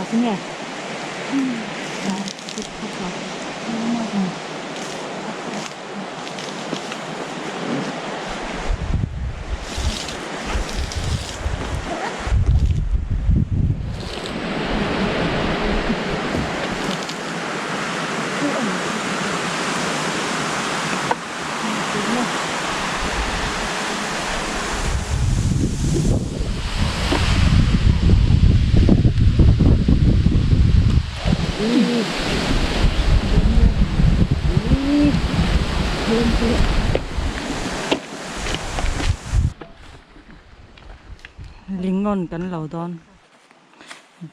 Tinge? Lingon kan lo dawn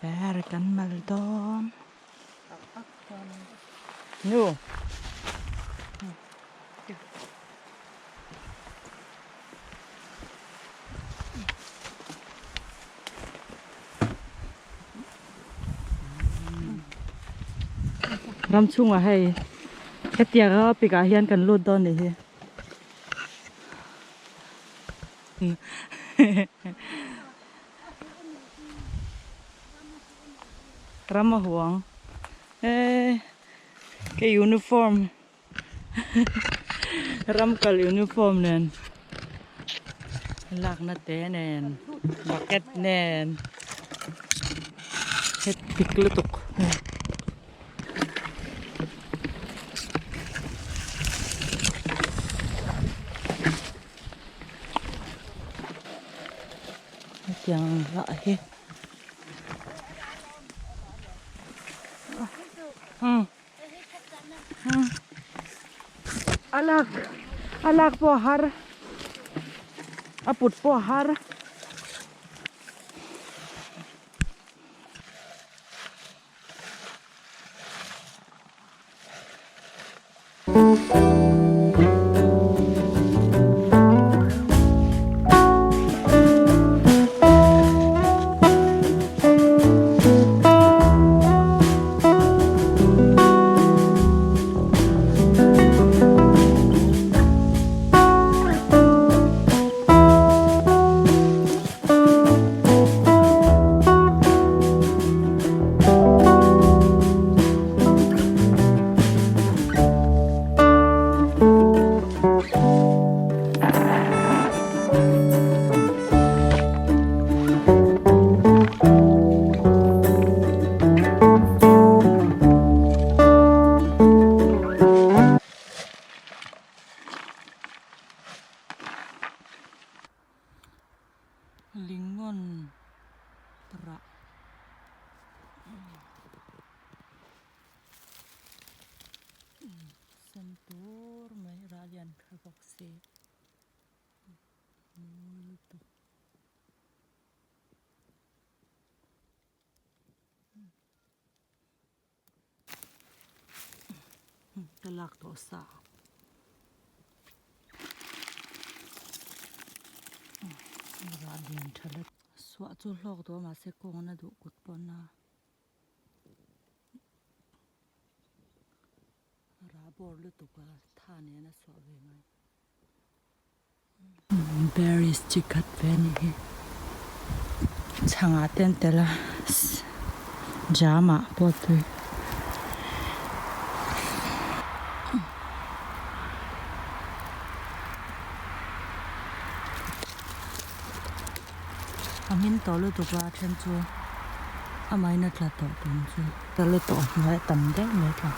ber kan mal dawn nu. Ram chhungah hei hetianga pikah hian kan lut dawn nih hi. Ram a huang e ka uniform ram kal uniform nen lakna te nen bucket nen het pik lutuk. Hetiang lah hi a lak a lak pawh a har a put pawh a har. Lingon rah. Sen tur mai rah lian tha bawk si mawi lutuk. Ka lak tawh sa. Rah lian tha lutuk. Suah chu hlawk duh a mahse kawng na duh kut pawn a. Rah bawr lutuk a tha nen a suah ve ngai. Berries chi khat ve a nih hi. Chhangah te an tel a jam ah pawh tui. A hmin tawh lutuk a then chu amahin a tla tawh tun chu. Tla lutuk a hnuai a tam deuh mai tla.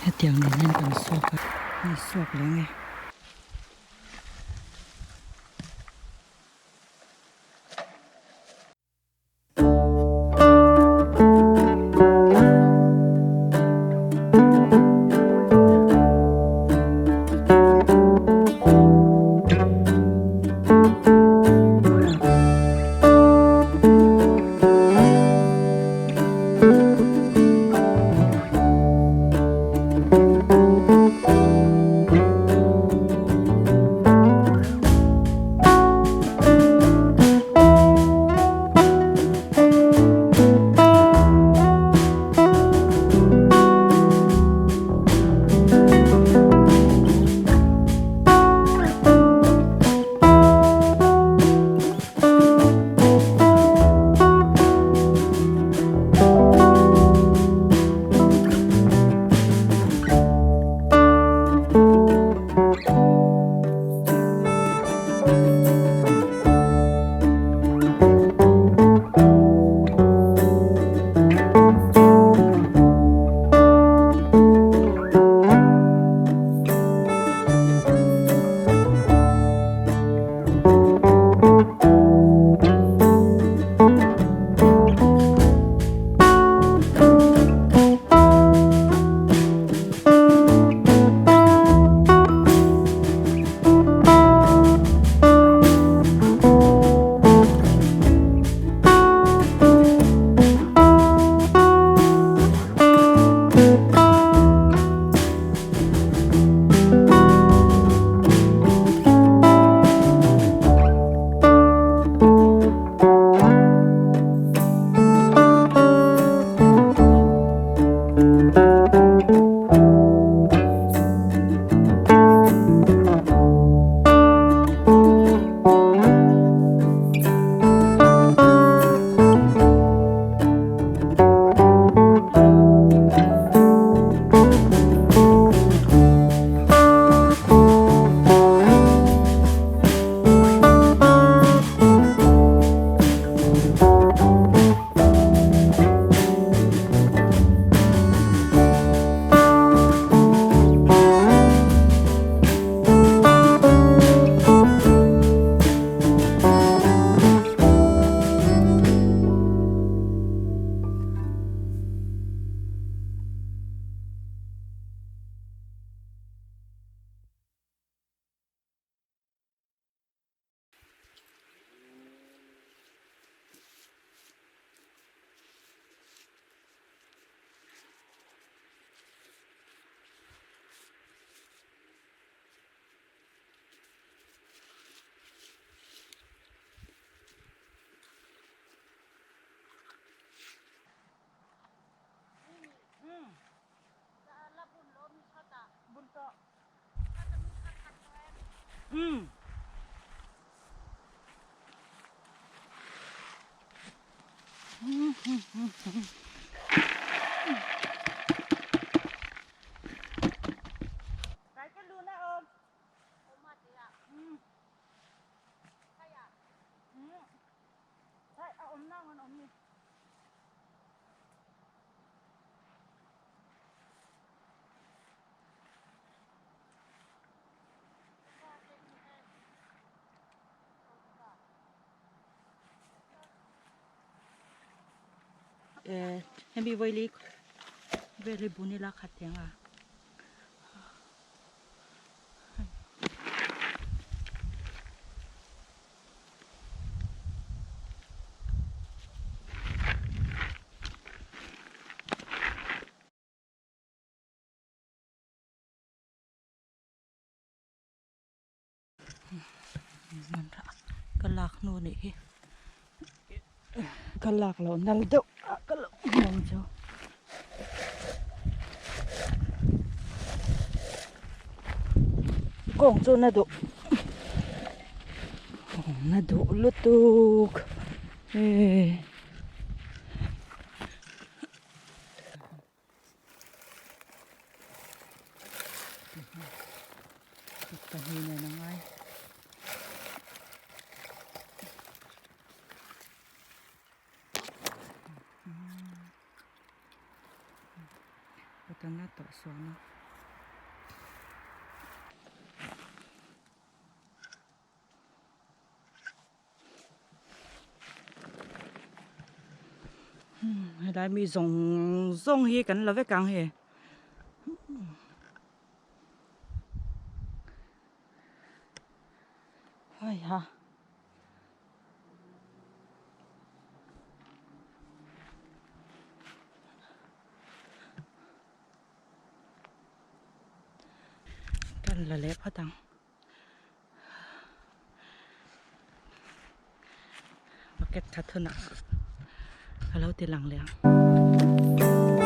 Hetiang nen hian kan suak a ni suak leh nge. awm nang an awm ni. Eh, hemi vawi vel hi bun ila khat theng a. Ka lak hnu nih hi ka lak loh nal deuh a ka lo hmuh chu. Kawng chu na duh na duh lutuk eh. Pahnih nen a ngai. Ka na tawh suan a. Helai mi zawng zawng hi kan la vek ang he. Hai ha. Kan la leh phawt ang. Bucket khat hunah ka lo ti lang leh ang.